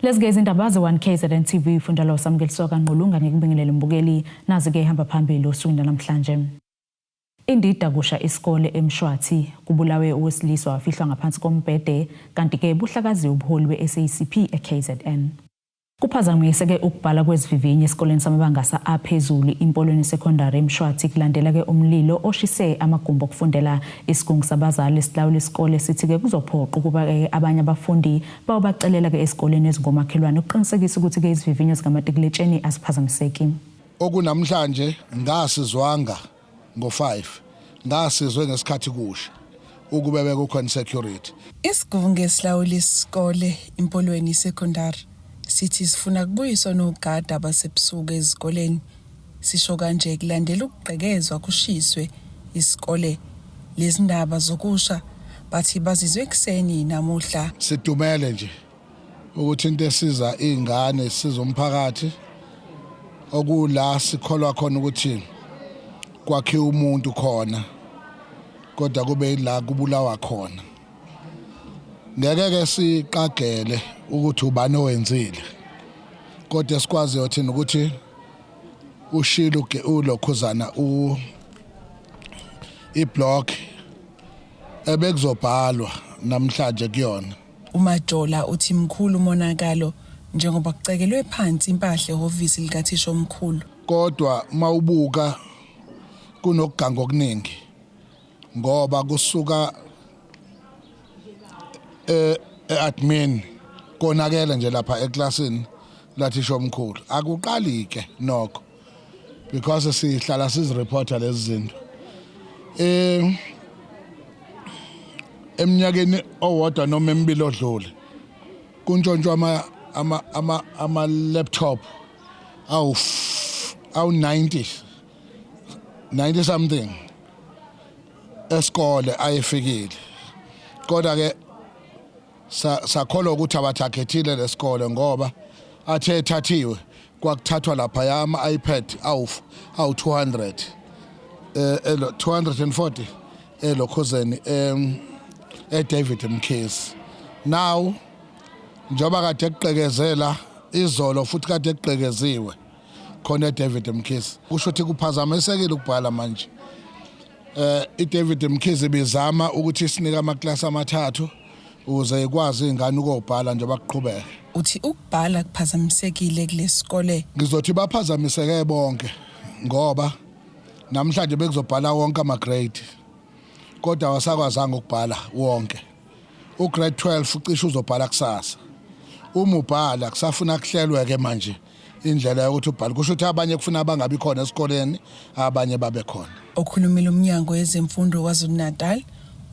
Lezi ke izindaba ze-1 KZN TV funda lo samukeliswa kaNgqulunga ngikubingelele mbukeli nazi ke ihamba phambili osukwini namhlanje. Indida kusha isikole eMshwathi kubulawe owesilisa wafihlwa ngaphansi kombhede kanti ke buhlakaziwe ubuholi be-SACP eKZN. Kuphazamiseke ukubhala kwezivivinyo esikoleni samabanga aphezulu iMpolweni Secondary eMshwathi kulandela ke umlilo oshise amagumbi okufundela. Isigungu sabazali esilawula isikole sithi ke kuzophoqa ukuba ke abanye abafundi bayobacelela ke ezikoleni ezingomakhelwane ukuqinisekisa ukuthi ke izivivinyo zikamatikuletsheni aziphazamiseki. Okunamhlanje ngasizwanga ngo-5 ngasizwe ngesikhathi kusha ukube bekukhona security. Isigungu esilawula isikole iMpolweni Secondary sithi sifuna kubuyiswa nogada basebusuku ezikoleni. Sisho kanje kulandela ukugqekezwa kushiswe isikole. Lezi ndaba zokusha bathi bazizwe ekuseni namuhla. Sidumele nje ukuthi into esiza izingane siza umphakathi okula sikholwa khona ukuthi kwakhiwa umuntu khona kodwa kube ila kubulawa khona. Ngeke ke siqagele ukuthi ubani owenzile kodwa esikwaziyo thina ukuthi ushilo ulokhuzana u iblock ebekuzobhalwa namhlanje kuyona. UMajola uthi mkhulu umonakalo njengoba kucekelwe phansi impahla ehhovisi likathishomkhulu. Kodwa mawubuka kunokuganga okuningi ngoba kusuka e-admin konakele nje lapha eklasini lathisha omkhulu. Akuqali ke nokho because sihlala sizireporta lezi zinto. Eminyakeni owodwa noma emibili odlule kuntshontshwa ama ama ama ama laptop awu awu 90 90 something esikole ayefikile, kodwa ke sakholwa ukuthi abathakhethile lesikole ngoba athe ethathiwe kwakuthathwa lapha ama iPad awu awu 200 elo 240 elokhuzeni eDavid Mkhize. Now njengoba kade kuqekezela izolo futhi kade kuqekeziwe khona eDavid Mkhize, kusho ukuthi kuphazamisekile ukubhala manje. IDavid Mkhize bizama ukuthi isinike amaklasi amathathu ukuze ikwazi izingane ukobhala njengoba kuqhubeka. Uthi ukubhala kuphazamisekile kulesikole. Ngizothi baphazamiseke bonke ngoba namhlanje bekuzobhala wonke ama grade kodwa awasakwazanga ukubhala wonke. Ugrade 12 ucishe uzobhala kusasa. Uma ubhala kusafuna kuhlelwe ke manje indlela yokuthi ubhale, kusho ukuthi abanye kufuna bangabi khona esikoleni, abanye babe khona. Okhulumela umnyango wezemfundo KwaZulu-Natal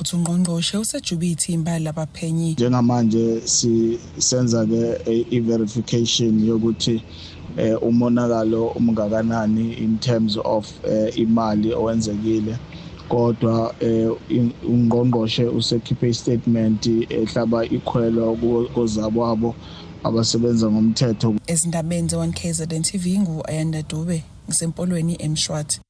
uthi ungqongqoshe usejube ithimba labaphenyi. Njengamanje sisenza ke i-verification yokuthi umonakalo umngakanani in terms of imali owenzekile, kodwa ungqongqoshe usekhiphe istatement ehlaba ikhwelo kozakwabo abasebenza ngomthetho. Ezindabeni ze-1 KZN TV ngu-Ayanda Dube ngiseMpolweni eMshwathi.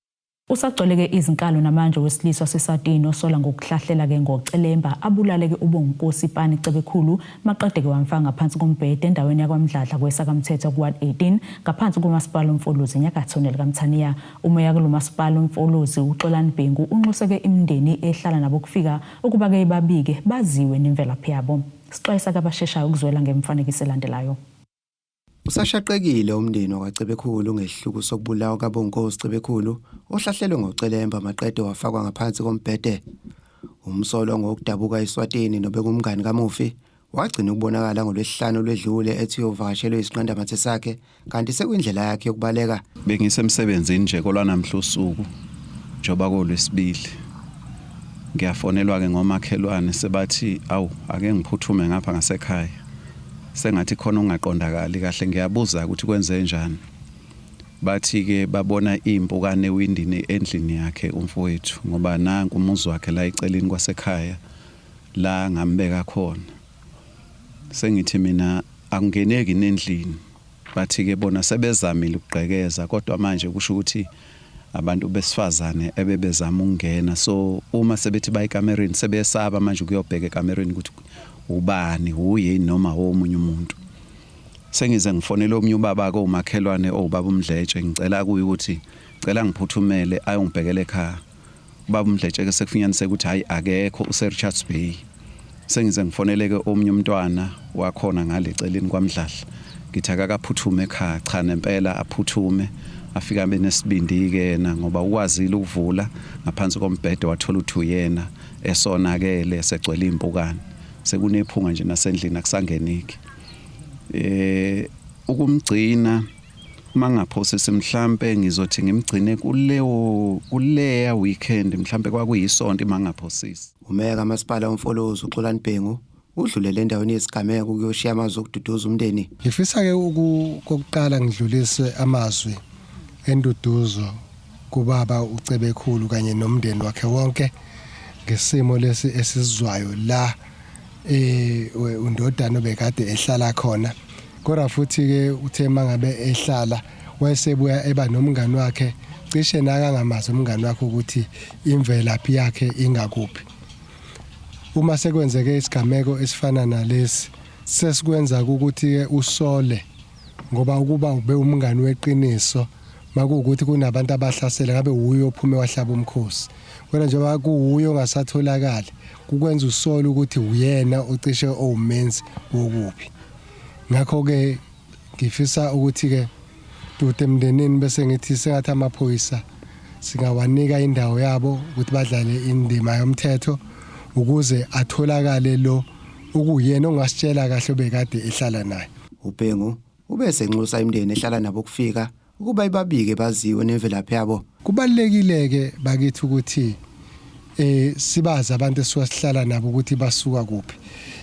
Usagcwele-ke izinkalo namanje owesilisa waseSatini osola ngokuhlahlela-ke ngocelemba abulale-ke uBonginkosi Pani Cebekhulu maqede-ke wamfaka ngaphansi kombhede endaweni yakwaMdladla kweSakamthetho ku-Ward 18 ngaphansi koMasipala uMfolozi enyakatho nelikaMthaniya. Umeya kulo masipala uMfolozi uXolani Bhengu unxuse-ke imindeni ehlala nabokufika ukuba-ke babike baziwe nemvelaphi yabo. Sixwayisa kabasheshayo ukuzwela ngemfanekiso elandelayo. Usashaqekile umndeni wakwaCebekhulu ngesihluku sokubulawa kaBonginkosi Cebekhulu ohlahlelwe ngocelemba maqede wafakwa ngaphansi kombhede. Umsolwa ngokudabuka eSwatini nobengumngani kamufi wagcina ukubonakala ngoLwesihlanu olwedlule ethi uyovakashelwa isinqandamathe sakhe kanti sekuyindlela yakhe yokubaleka. Bengisemsebenzini nje kolwanamhla usuku njengoba kolwesibili. Ngiyafonelwa-ke ngomakhelwane sebathi awu ake ngiphuthume ngapha ngasekhaya. Sengathi khona okungaqondakali kahle ngiyabuza ukuthi kwenzenjani. Bathi-ke babona iy'mpukane ewindini endlini yakhe umfowethu ngoba nanku umuzi wakhe la eceleni kwasekhaya la ngambeka khona. Sengithi mina akungeneki nendlini. Bathi-ke bona sebezamile ukugqekeza kodwa manje kusho ukuthi abantu besifazane ebebezama ukungena, so uma sebethi baye ekamereni sebesaba manje ukuyobheka ekamereni ukuthi ubani, wuye yini noma omunye umuntu. Sengize ngifonele omunye ubaba ke umakhelwane owubaba uMdletshe, ngicela kuye ukuthi cela ngiphuthumele ayongibhekela ekhaya. Ubaba uMdletshe ke sekufunyaniseka ukuthi hayi akekho, use-Richards Bay. Sengize ngifonele ke omunye umntwana wakhona ngale celeni kwaMdladla, ngithi akakaphuthume ekhaya. Cha, nempela aphuthume, afika abe nesibindi-ke yena ngoba ukwazile ukuvula ngaphansi kombhede, wathola ukuthi uyena esonakele, esegcwele iy'mpukane, sekunephunga nje nasendlini akusangeneki. Ukumgcina uma ngingaphosisi mhlampe ngizothi ngimgcine kuleyo kuleya weekend, mhlampe kwakuyisonto uma ngingaphosisi. Umeya kaMasipala uMfolozi uXolani Bhengu udlulele endaweni yesigameko ukuyoshiya amazwi okududuza umndeni. Ngifisa-ke okokuqala ngidlulise amazwi enduduzo kubaba uCebekhulu kanye nomndeni wakhe wonke ngesimo lesi esizwayo la undodana obekade ehlala khona. Kodwa futhi-ke uthe mangabe ehlala wayesebuya eba nomngani wakhe, cishe nakangamazi umngani wakhe ukuthi imvelaphi yakhe ingakuphi. Uma sekwenzeke isigameko esifana nalesi, sesikwenza ukuthi-ke usole, ngoba ukuba ube umngani weqiniso, makuwukuthi kunabantu abahlasele, ngabe wuye ophume wahlaba umkhosi. Kodwa njengoba kuwuye ongasatholakali, kukwenza usole ukuthi uyena ocishe owumenzi wokubi. Ngakho-ke ngifisa ukuthi-ke dude emndenini, bese ngithi sengathi amaphoyisa singawanika indawo yabo ukuthi badlale indima yomthetho ukuze atholakale lo okuyena ongasitshela kahle obekade ehlala naye. UBhengu ube esenxusa imindeni ehlala nabo kufika ukuba ibabike baziwe nemvelaphi yabo. Kubalulekile-ke bakithi ukuthi sibazi abantu esisuka sihlala nabo ukuthi basuka kuphi.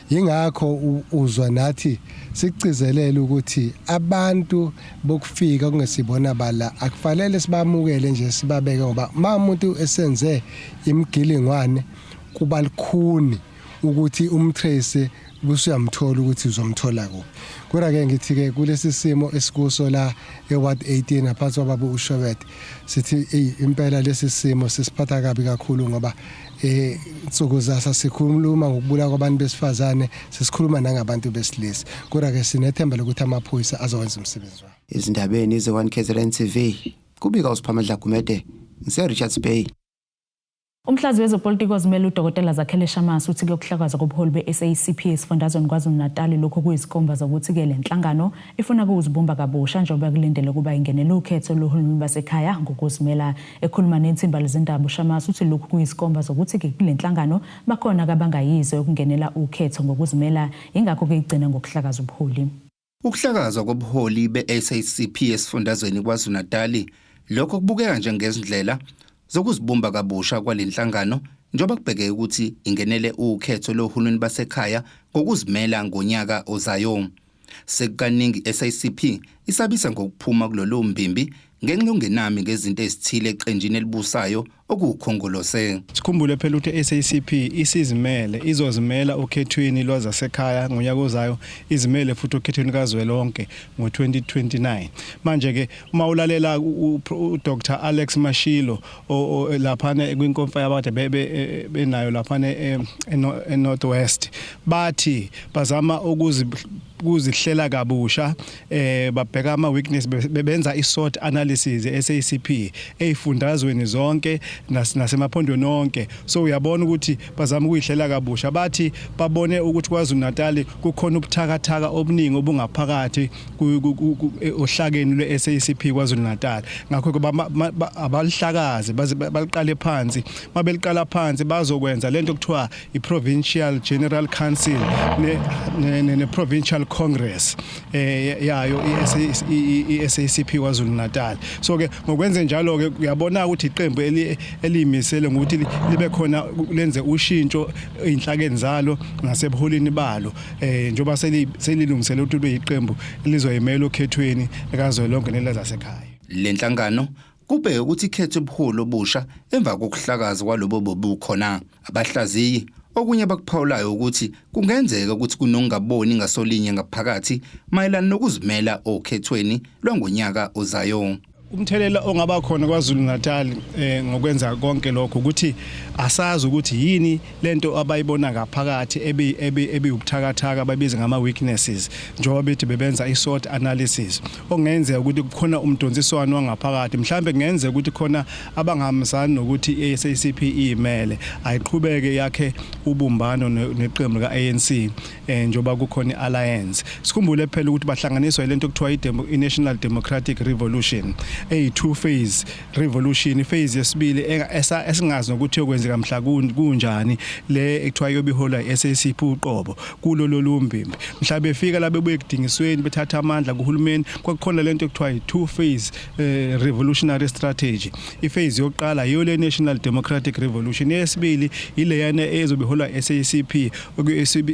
Yingakho uzwa nathi sikucizelela ukuthi abantu bokufika kungesibona bala akufanele sibamukele nje sibabeke, ngoba uma umuntu esenze imigilingwane kuba lukhuni ukuthi umtrace bese uyamthola ukuthi uzomthola kuphi. Kodwa-ke ngithi-ke kulesi simo esikuso la e-Ward 18 ngaphansi kwababa uShobet, sithi eyi impela lesi simo sisiphatha kabi kakhulu, ngoba nsuku zasa sikhuluma ngokubulawa kwabantu besifazane, sesikhuluma nangabantu besilisa. Kodwa-ke sinethemba lokuthi amaphoyisa azowenza umsebenzi wawo. Ezindabeni ze-1 KZN TV, kubika uSiphamandla Gumede, ngise-Richards Bay. Umhlazi wezopolitiko ozimele uDokotela Zakhele Shamase uthi kuyokuhlakazwa kobuholi be-SACP esifundazweni KwaZulu-Natal lokhu kuyizikhomba zokuthi-ke le nhlangano ifuna ukuzibumba kabusha njengoba kulindele ukuba ingenele ukhetho lohulumeni basekhaya ngokuzimela. Ekhuluma nethimba lezindaba uShamase uthi lokhu kuyizikhomba zokuthi-ke kule nhlangano bakhona kabangayizwe ukungenela ukhetho ngokuzimela, yingakho-ke igcina ngokuhlakaza ubuholi. Ukuhlakazwa kobuholi be-SACP esifundazweni KwaZulu-Natali lokho kubukeka njengezindlela zokuzibumba kabusha kwale nhlangano njengoba kubhekeke ukuthi ingenele ukhetho lohulumeni basekhaya ngokuzimela ngonyaka ozayo. Sekukaningi SACP isabisa ngokuphuma kulolu mbimbi ngenxa yokungenami ngezinto ezithile eqenjini elibusayo okuwuKhongolose. Sikhumbule phela ukuthi SACP isizimele, izozimela okhethweni lwazasekhaya ngonyaka ozayo, izimele futhi okhethweni kazwelonke ngo-2029. Manje-ke uma ulalela uDr Alex Mashilo laphana kwinkomfa yabade benayo laphana e-North West, bathi bazama ukuzihlela kabusha, babheka ama weakness, bebenza i-SWOT analysis SACP eyifundazweni zonke nasemaphondweni onke. So uyabona ukuthi bazama ukuyihlela kabusha. Bathi babone ukuthi KwaZulu Natal kukhona ubuthakathaka obuningi obungaphakathi ohlakeni lwe-SACP KwaZulu Natal, ngakho ke abalihlakaze baliqale phansi. Mabeliqala phansi bazokwenza lento kuthiwa i-Provincial General Council ne-Provincial Congress yayo i-SACP KwaZulu Natal. So ke ngokwenze njalo ke uyabona ukuthi iqembu eliyimisele ngokuthi libe khona lenze ushintsho einhlakeni zalo nasebuholini balo, njengoba selilungisele ukuthi libe iqembu elizoyimela okhethweni kazwelonke nelazasekhaya. Le nhlangano kubheke ukuthi ikhethe ubuholi obusha emva kokuhlakazwa kwalobo bobukhona. Abahlaziyi okunye abakuphawulayo ukuthi kungenzeka ukuthi kunokungaboni ngasolinye ngaphakathi mayelana nokuzimela okhethweni lwangonyaka ozayo. Umthelela ongaba khona KwaZulu Natal eh, ngokwenza konke lokho ukuthi asazi ukuthi yini lento abayibona ngaphakathi ebi ebi ebiwubuthakathaka ababiza ngama weaknesses njengoba bethi bebenza i-SWOT analysis okungenzeka ukuthi kukhona umdonsiswano wangaphakathi mhlambe kungenzeka ukuthi khona abangahambisani nokuthi i-SACP iyimele ayiqhubeke yakhe ubumbano neqembu lika-ANC eh njengoba kukhona i-alliance sikhumbule phela ukuthi bahlanganiswa ilento okuthiwa i-National Democratic Revolution eyi two phase revolution phase yesibili esingazi nokuthi yokwenzeka mhla kunjani le ekuthiwa iyobiholwa i-SACP uqobo kulo lolu mbimbi mhla befika la bebuye kudingisweni bethatha amandla kuhulumeni kwakukhona lento ekuthiwa i-two phase eh, revolutionary strategy iphase yokuqala yiyo le National Democratic Revolution eyesibili ileyana ezobe iholwa SACP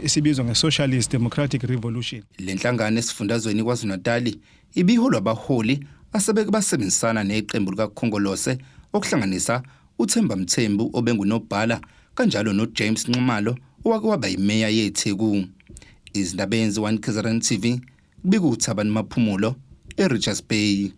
esibizwa nge-Socialist Democratic Revolution Le nhlangano esifundazweni KwaZulu-Natali ibiholwa abaholi asebeke basebenzisana neqembu likaKhongolose okuhlanganisa uThemba Mthembu obengunobhala kanjalo noJames Nxumalo owake waba yimeya yeTheku. Izindaba 1 KZN TV kubika uThabani Maphumulo eRichards Bay.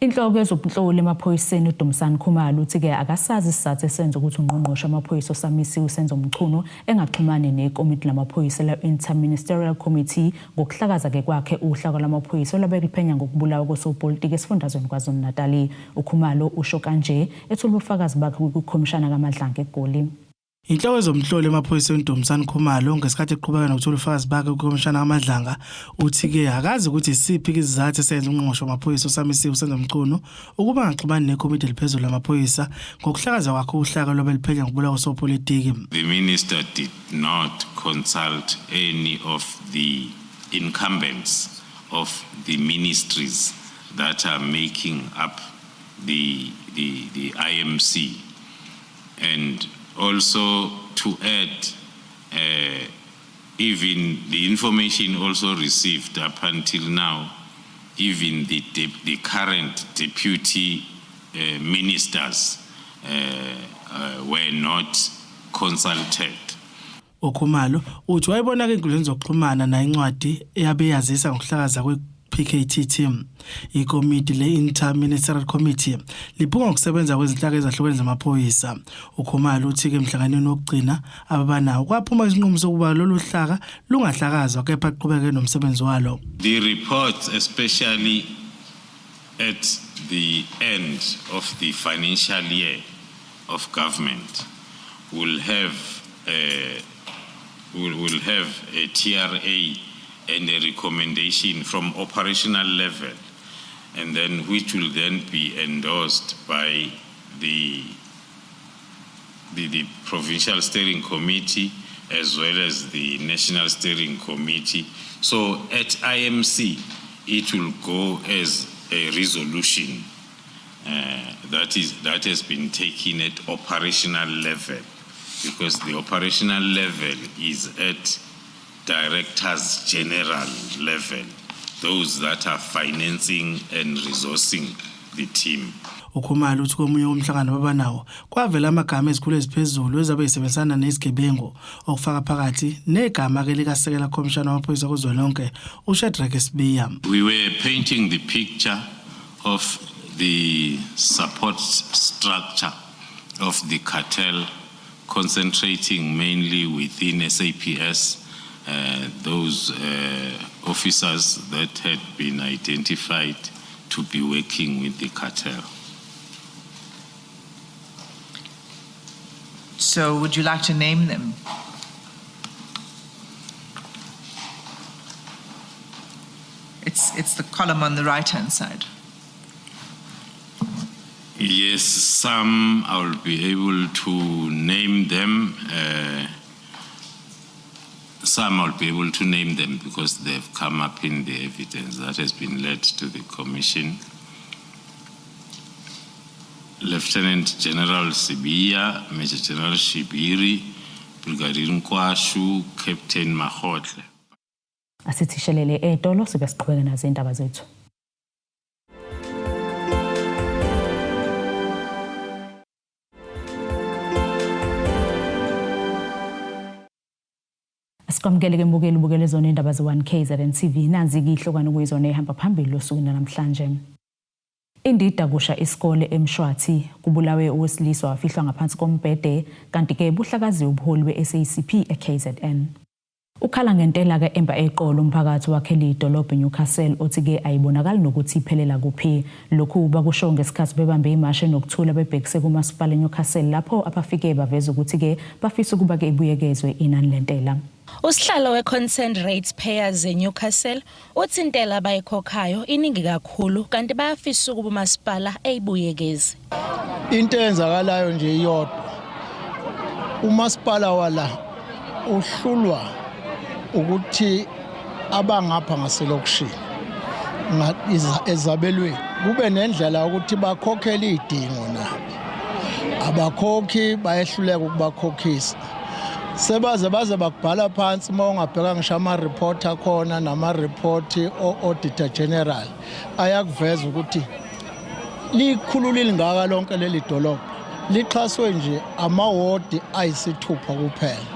Inhloko yezobunhloli emaphoyiseni uDumisani Khumalo uthi-ke akasazi isizathu esenza ukuthi ungqongqoshe wamaphoyisa osamisiwe uSenzo Mchunu engaxhumani nekomiti lamaphoyisa le-Interministerial Committee ngokuhlakaza-ke kwakhe uhlaka lwamaphoyisa olwabe luphenya ngokubulawa kosopolitiki esifundazweni KwaZulu-Natali. UKhumalo usho kanje ethula ubufakazi bakhe kwikhomishana kaMadlanga eGoli. Inhloko yezomhloli emaphoyiseni uDumisani Khumalo ngesikhathi eqhubeka nokuthula ubufakazi bakhe kukhomishana kaMadlanga uthi-ke akazi ukuthi isiphi isizathu esenza ungqongqoshe wamaphoyisa osamisiwe uSenzo Mchunu ukuba angaxhumani nekomidi eliphezulu lamaphoyisa ngokuhlakaza kwakhe uhlaka lwabe luphenya ngokubulawa kosopolitiki. The minister did not consult any of the incumbents of the ministries that are making up the, the, the IMC. And also to add, uh, even the information also received up until now, even the, the current deputy uh, ministers uh, uh, were not consulted. UKhumalo uthi wayibona-ke ey'nkundleni zokuxhumana nayo incwadi eyabe yazisa ngokuhlakaza kwe-PKT team. Ikomiti le-Inter-Ministerial Committee libhunga ngokusebenza kwezinhlaka ezahlukene zamaphoyisa. UKhumalo uthi-ke emhlanganweni wokugcina ababanawo kwaphuma isinqumo sokuba lolu hlaka lungahlakazwa kepha luqhubeke nomsebenzi walo. The reports especially at the end of the financial year of government will have a, will, will have a TRA and a recommendation from operational level, and then which will then be endorsed by the, the, the provincial steering committee as well as the national steering committee. So at IMC, it will go as a resolution uh, that is that has been taken at operational level, because the operational level is at directors general level, those that are financing and resourcing the team. UKhumalo uthi komunye womhlangano ababanawo kwavela amagama ezikhulu eziphezulu ezabe zisebenzisana nezigebengu okufaka phakathi negama ke likasekela khomishana wamaphoyisa kuzwelonke uShadrack Sibiya. We were painting the picture of the support structure of the cartel concentrating mainly within SAPS, those officers that had been identified to be working with the cartel. So would you like to name them? It's, it's the column on the right-hand side. Yes, some I will be able to name them. Some I'll be able to name them because they've come up in the evidence that has been led to the commission. Lieutenant General Sibiya, Major General Shibiri, Brigadier Nkwashu, Captain Mahotle. Asithi shelele etolo sibe siqhubeke nazo indaba zethu. Sikwamukele ke mbukeli ubukele zona indaba ze-1 KZN TV. Nanzi ke ihlokwana kuyizona ehamba phambili losuku namhlanje. Indida kusha isikole eMshwathi, kubulawe owesilisa wafihlwa ngaphansi kombhede, kanti-ke buhlakaziwe ubuholi be-SACP eKZN. Ukhala ngentela-ke emba eqolo umphakathi wakhele idolobha eNewcastle othi-ke ayibonakali nokuthi iphelela kuphi. Lokhu bakusho ngesikhathi bebambe imashi enokuthula bebhekise kumasipala eNewcastle lapho abafike baveza ukuthi-ke bafisa ukuba-ke ibuyekezwe inani lentela. Usihlalo we-Concerned Ratepayers eNewcastle uthi intela abayikhokhayo iningi kakhulu kanti bayafisa ukuba umasipala eyibuyekeze. Into eyenzakalayo nje iyodwa, umasipala wala uhlulwa ukuthi abangapha ngaselokishini ezabelweni kube nendlela yokuthi bakhokhele iy'dingo nabo. Abakhokhi bayehluleka ukubakhokhisa. Sebaze baze bakubhala phansi uma ungabheka ngisho ama-report akhona nama-report o-auditor general ayakuveza ukuthi likhulu lilingaka lonke leli dolobha lixhaswe nje amawodi ayisithupha kuphela.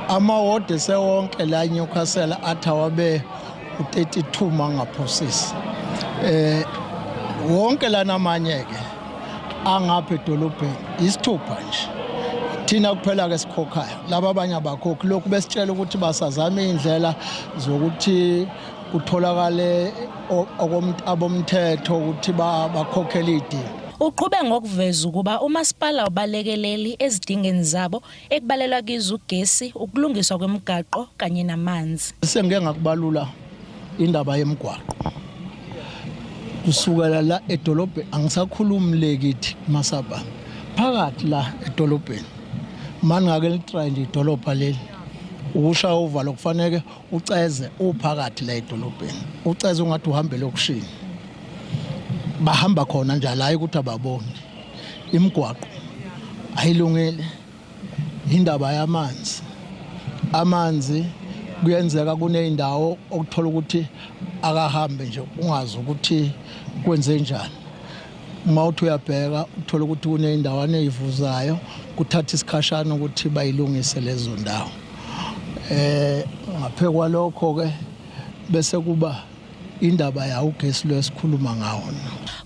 Amawodi sewonke la eNewcastle athi awabe u-32 mangaphosisi. Wonke lana amanye ke angapha edolobheni isithupha nje. Thina kuphela ke sikhokhayo, laba abanye abakhokhi. Lokhu besitshela ukuthi basazama iy'ndlela zokuthi kutholakale abomthetho ukuthi bakhokhele iy'dingo. Uqhube ngokuveza ukuba umasipala ubalekeleli ezidingeni zabo ekubalelwa kizo ugesi, ukulungiswa kwemigaqo kanye namanzi. Sengike ngakubalula indaba yemigwaqo. Kusukela la edolobheni, angisakhulumi le kithi kumasabha, phakathi la edolobheni mani ngake litry nje idolobha leli ukushaya uvalo kufaneke uceze uphakathi la edolobheni, uceze ungathi uhambe elokishini, bahamba khona njalo, hayi ukuthi ababoni. Imigwaqo ayilungile, indaba yamanzi, amanzi kuyenzeka kuney'ndawo okuthola ukuthi akahambe nje ungazi ukuthi kwenze njani. Uma uthi uyabheka uthola ukuthi kuney'ndawana ey'vuzayo, kuthatha isikhashana ukuthi bayilungise lezo ndawo. Ngaphe kwalokho ke bese kuba indaba yawo ugesi lo esikhuluma ngawo.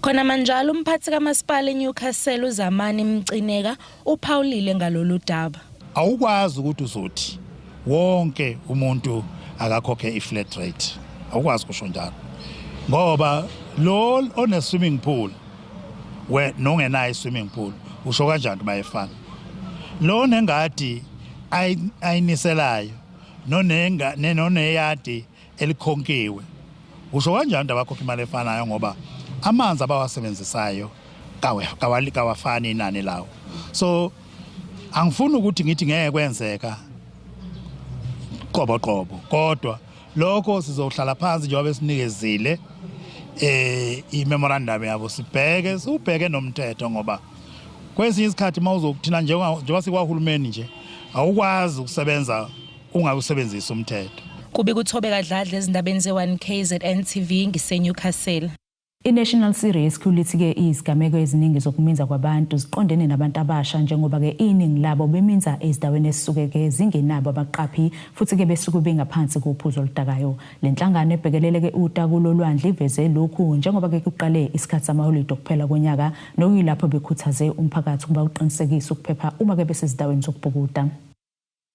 Khona manjalo umphathi kamasipala eNewcastle uZamani Mcineka uphawulile ngalolu daba. Awukwazi ukuthi uzothi wonke umuntu akakhokhe i-flat rate, awukwazi kusho njalo, ngoba lo one swimming pool we nongenayo i-swimming pool usho kanjani bayefana, lo nengadi ayiniselayo nonenga noneyadi elikhonkiwe usho kanjani abakhokha imali efanayo, ngoba amanzi abawasebenzisayo kawafani inani lawo. So angifuni ukuthi ngithi ngeke kwenzeka qobo qobo, kodwa lokho sizohlala phansi njengoba besinikezile i-memorandum yabo, sibheke siubheke nomthetho, ngoba kwesinye isikhathi mawuzokuthina njengoba sikwahulumeni nje awukwazi ukusebenza ungawusebenzisi umthetho. Kubi kuThobeka Dladla ezindabeni ze-1 KZN TV ngise-Newcastle. I-National Sea Rescue lithi-ke izigameko eziningi zokuminza kwabantu ziqondene nabantu abasha, njengoba-ke iningi labo beminza ezindaweni ezisuke-ke zingenabo abaqaphi futhi-ke besuke bengaphansi kophuzo oludakayo. Le nhlangano ebhekelele-ke utaku lolwandle iveze lokhu njengoba-ke kuqale isikhathi samaholide okuphela konyaka, nokuyilapho bekhuthaze umphakathi ukuba uqinisekise ukuphepha uma-ke besezindaweni zokubhukuda.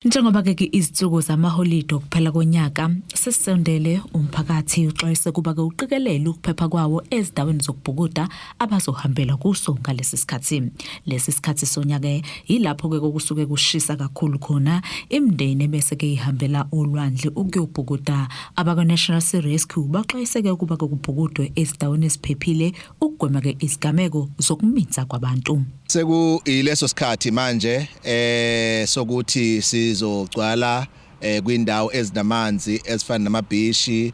Njengoba-ke ke izinsuku zamaholide okuphela konyaka sesisondele, umphakathi uxwayise kuba-ke uqikelele ukuphepha kwawo ezindaweni zokubhukuda abazohambela kuso ngalesi sikhathi. Lesi sikhathi sonyaka yilapho-ke kokusuke kushisa kakhulu khona, imindeni ebese-ke ihambela olwandle ukuyobhukuda. Abakwa-National Sea Rescue baxwayise-ke ukuba-ke kubhukudwe ezindaweni eziphephile ukugwema-ke izigameko zokuminza kwabantu. Sekuyileso sikhathi manje sokuthi sizogcwala kwindawo ezinamanzi ezifana namabhishi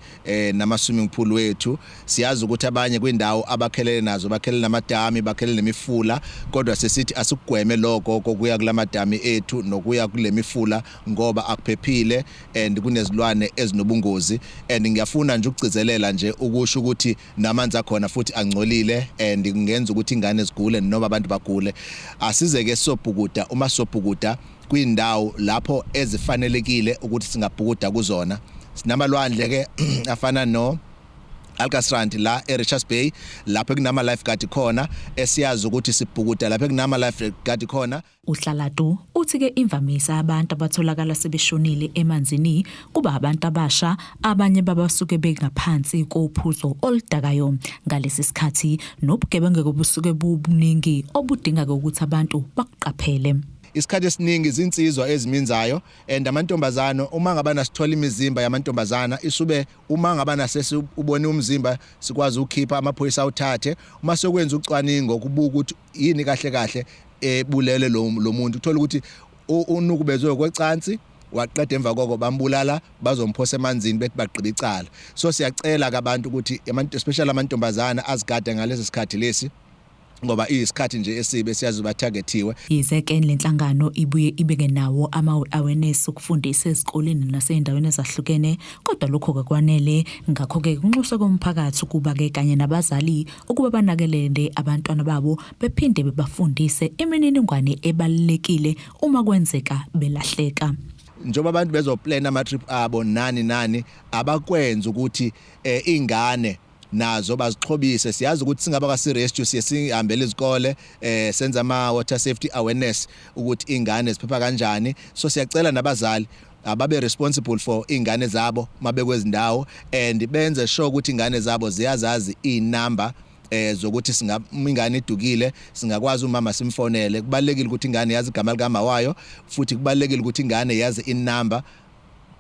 nama swimming pool wethu. Siyazi ukuthi abanye kwindawo abakhelene nazo bakhelene namadami, bakhelene nemifula, kodwa sesithi asikugweme lokho kokuya kulamadami ethu nokuya kule mifula ngoba akuphephile and kunezilwane ezinobungozi. And ngiyafuna nje ukugcizelela nje ukusho ukuthi namanzi akhona futhi angcolile and kungenza ukuthi ingane zigule noma abantu bagule. Asize ke sobhukuda uma sobhukuda kwindawo lapho ezifanelekile ukuthi singabhukuda kuzona. Sinamalwandle ke afana no Alkasrand la eRichards Bay lapho kunama lifeguard khona, esiyazi ukuthi sibhukuda lapho kunama lifeguard khona. Uhlaladu uthi-ke imvamisa abantu abatholakala sebeshonile emanzini kuba abantu abasha, abanye babasuke bengaphansi kophuzo oludakayo ngalesi sikhathi, nobugebengu busuke bubuningi obudinga-ke ukuthi abantu bakuqaphele. Isikhathi esiningi izinsizwa eziminzayo and amantombazana. Uma ngabana sithola imizimba yamantombazana, isube uma ngabana sesubone umzimba, sikwazi ukukhipha, amaphoyisa awuthathe. Uma sokwenza ucwaningo kubuka ukuthi yini kahle kahle ebulele lo muntu, uthola ukuthi unukubezwe kwecansi, waqeda, emva koko bambulala, bazomphosa emanzini, bethi bagqiba icala. So siyacela ke abantu ukuthi, especially amantombazana, azigade ngalesi sikhathi lesi, ngoba iyisikhathi nje esibe siyazi batargethiwe. Yize-ke le nhlangano ibuye ibeke nawo ama-awareness ukufundisa ezikoleni nasey'ndaweni ezahlukene, kodwa lokho-ke kwanele. Ngakho-ke kunxuswe komphakathi ukuba-ke kanye nabazali ukuba banakelele abantwana babo, bephinde bebafundise imininingwane ebalulekile uma kwenzeka belahleka. Njengoba abantu bezoplana ama-trip abo nani nani, abakwenza ukuthi ingane nazo bazixhobise. Siyazi ukuthi singaba ka Rescue siye sihambele izikole, senza ama water safety awareness ukuthi ingane ziphepha kanjani. So siyacela nabazali ababe responsible for ingane zabo mabekwezindawo and benze sure ukuthi ingane zabo ziyazazi inumber zokuthi singa ingane idukile singakwazi umama simfonele. Kubalekile ukuthi ingane yazi igama likama wayo, futhi kubalekile ukuthi ingane yazi inumber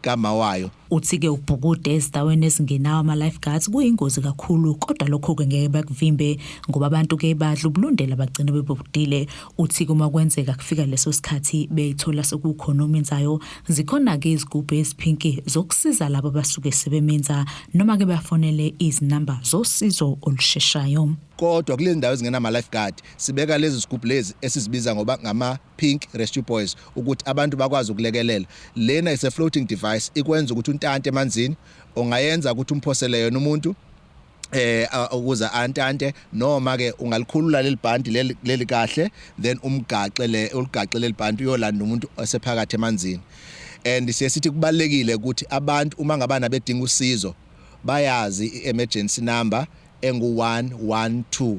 kama wayo. Uthi-ke ukubhukuda ezindaweni ezingenawo ama-lifeguards kuyingozi kakhulu, kodwa lokho-ke ngeke bakuvimbe ngoba abantu-ke badla ubulundela bagcina bebhukudile. Uthi-ke uma kwenzeka kufika leso sikhathi beyithola sekukhona ominzayo, zikhona-ke izigubhu eziphinki zokusiza labo abasuke sebeminza, noma-ke bafonele izinamba zosizo olusheshayo. Kodwa kulezi ndawo ezingenama lifeguard sibeka lezi zigubhu lezi esizibiza ngoba ngama pink rescue buoys, ukuthi abantu bakwazi ukulekelela. Lena is a floating device, ikwenza ukuthi untante emanzini, ungayenza ukuthi umphosele yona umuntu ukuze antante, noma ke ungalikhulula leli bhanti leli kahle, then umgaxe le, uligaxe leli bhanti, uyolanda umuntu osephakathi emanzini. And siye sithi kubalekile ukuthi abantu uma ngabana bedinga usizo bayazi i-emergency number engu 112.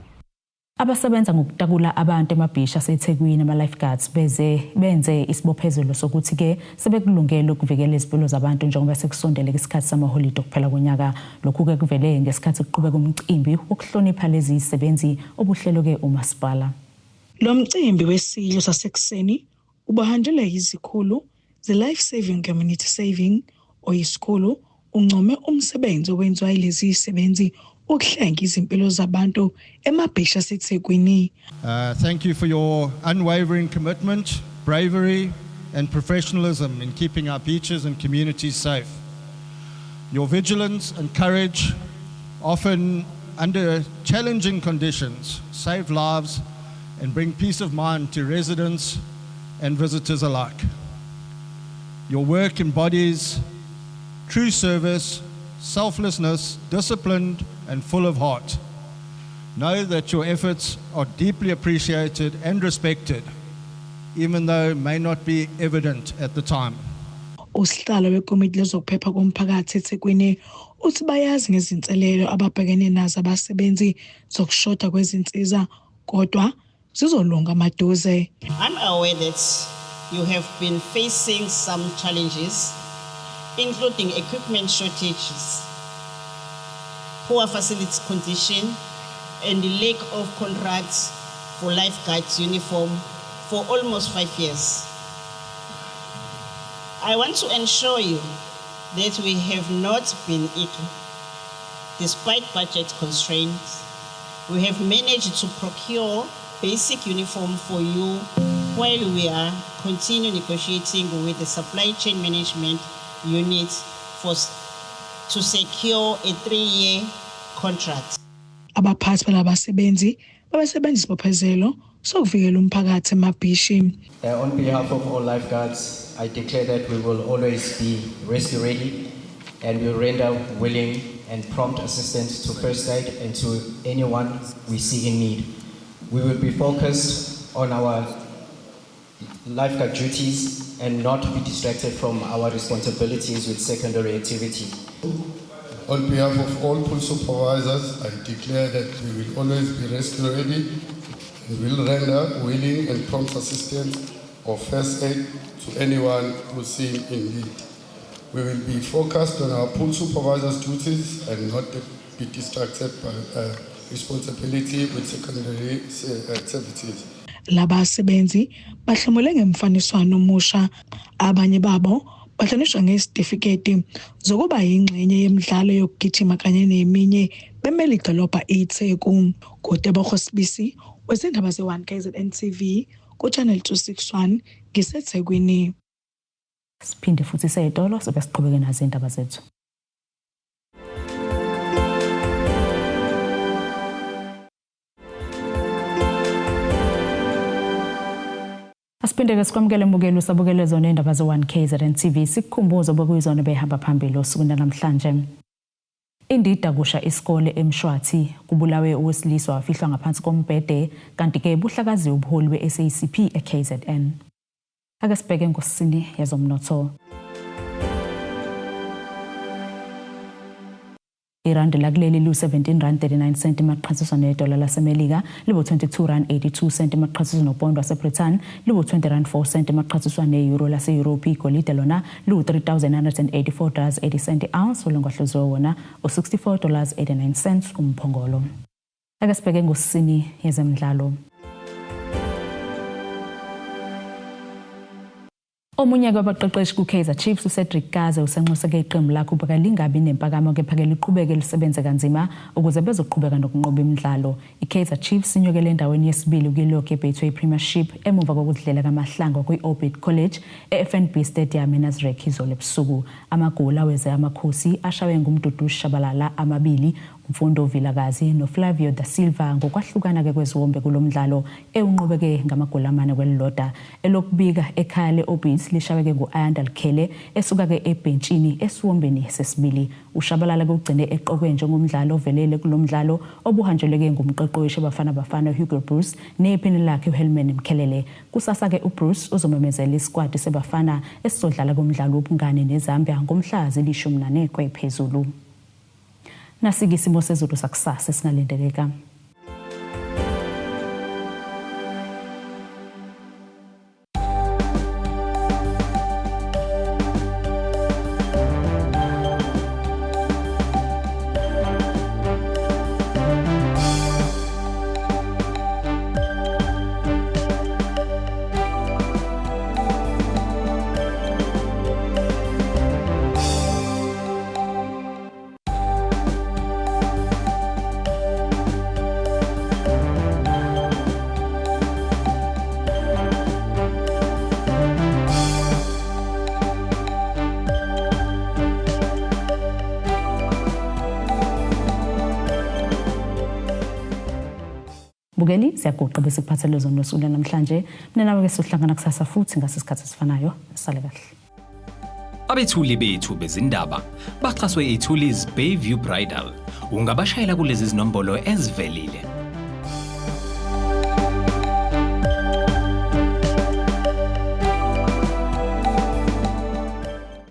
Abasebenza ngokutakula abantu emabhishi aseThekwini, ama-lifeguards, beze benze isibophezelo sokuthi-ke sebekulungele ukuvikela izimpilo zabantu njengoba sekusondele isikhathi samaholide okuphela konyaka. Lokhu-ke kuvele ngesikhathi kuqhubeka umcimbi wokuhlonipha lezi zisebenzi obuhlelwe-ke umasipala. Lo mcimbi wesidlo sasekuseni ubuhanjelwe yizikhulu ze-Life Saving Community Saving. Oyisikhulu uncome umsebenzi owenziwa yilezi zisebenzi ukuhlenga izimpilo zabantu emabhishi aseThekwini. Thank you for your unwavering commitment, bravery, and professionalism in keeping our beaches and communities safe. Your vigilance and courage, often under challenging conditions, save lives and bring peace of mind to residents and visitors alike. Your work embodies true service, selflessness, disciplined, and full of heart. Know that your efforts are deeply appreciated and respected, even though it may not be evident at the time. Usihlalo wekomiti lezokuphepha komphakathi eThekwini uthi bayazi ngezinselelo ababhekene nazo abasebenzi zokushoda kwezinsiza, kodwa zizolunga maduze. I'm aware that you have been facing some challenges, including equipment shortages, poor facility condition, and the lack of contracts for lifeguards uniform for almost 5 years. I want to ensure you that we have not been idle. Despite budget constraints, we have managed to procure basic uniform for you while we are continue negotiating with the supply chain management unit to secure a 3-year contract. Abaphathi balabasebenzi babesebenzisa isibophezelo sokuvikela umphakathi emabhishi. On behalf of all lifeguards, I declare that we will always be rescue ready and will render willing and prompt assistance to first aid and to anyone we see in need. We will be focused on our lifeguard duties and not be distracted from our responsibilities with secondary activities. On behalf of all pool supervisors, I declare that we will always be rescue ready and will render willing and prompt assistance or first aid to anyone who seems in need. We will be focused on our pool supervisors' duties and not be distracted by responsibility with secondary activities. Labasebenzi bahlomule ngemfaniswano omusha, abanye babo bahlonishwa ngezitifiketi zokuba yingxenye yemidlalo yokugijima kanye neminye bemele idolobha iTheku. Kutebogo Sibisi wezindaba ze-1 KZN TV ku-Channel 261 ngiseThekwini. Siphinde futhi seyitolo sobe siqhubeke nazo indaba zethu. Asiphinde-ke sikwamukele mbukeli usabukele zona indaba ze-1 KZN TV sikukhumbuzo bekuyizona behamba phambili osukwini namhlanje. Indida kusha isikole eMshwathi kubulawe owesilisa wafihlwa ngaphansi kombhede kanti-ke buhlakaziwe ubuholi be-SACP e-KZN. Ake sibheke ngosini yezomnotho. Irandi lakuleli liwu-17 rand 39 cent maqhathiswa nedola laseMelika liwu-22 rand 82 cent maqhathiswa nopondo waseBrithani liwu-20 rand 4 cent maqhathiswa ne-euro lase-Europe. Igolide lona liwu-3984 dollars 80 cent ounce olungahluziwe wona u-64 dollars 89 cents umphongolo. Ake sibheke ngosini yezemidlalo. Omunye kwabaqeqeshi ku-Kaizer Chiefs uCedric Kaze usenxuseke iqembu lakhe ukuba lingabi nempakamo kepha-ke liqhubeke lisebenze kanzima ukuze bezoqhubeka nokunqoba imidlalo. I-Kaizer Chiefs inyukele endaweni yesibili kwilogi yeBetway Premiership emuva kokudlela kaMahlango kwi-Orbit College e-FNB Stadium eNasrec izolo ebusuku. Amagoli aweze amakhosi ashawe nguMduduzi Shabalala amabili, Mfundo Vilakazi noFlavio da Silva ngokwahlukana-ke kweziwombe kulo mdlalo ewunqobeke ngamagoli amane kweliloda. Elokubika ekhaya le-Orbit lishaweke ngu-Ayanda Lukhele esuka-ke ebhentshini esiwombeni sesibili. UShabalala-ke ugcine eqokwe njengomdlali ovelele kulo mdlalo obuhanjelwe-ke ngumqeqeshi Bafana Bafana Hugo Broos nephini lakhe uHelman Mkhelele. Kusasa-ke uBroos uzomemezela isikwati seBafana esizodlala kumdlalo wobungane neZambia ngomhla zili-14 kwephezulu. Nasike isimo sezulu sakusasa esingalindeleka. Bukeli siyaguqa bese kuphathele zona nosuku namhlanje. Mina nawe ke sohlangana kusasa futhi ngasesikhathi esifanayo. Sale kahle. Abethuli bethu bezindaba baxhaswe iThulis Bayview Bridal. Ungabashayela kulezi zinombolo ezivelile.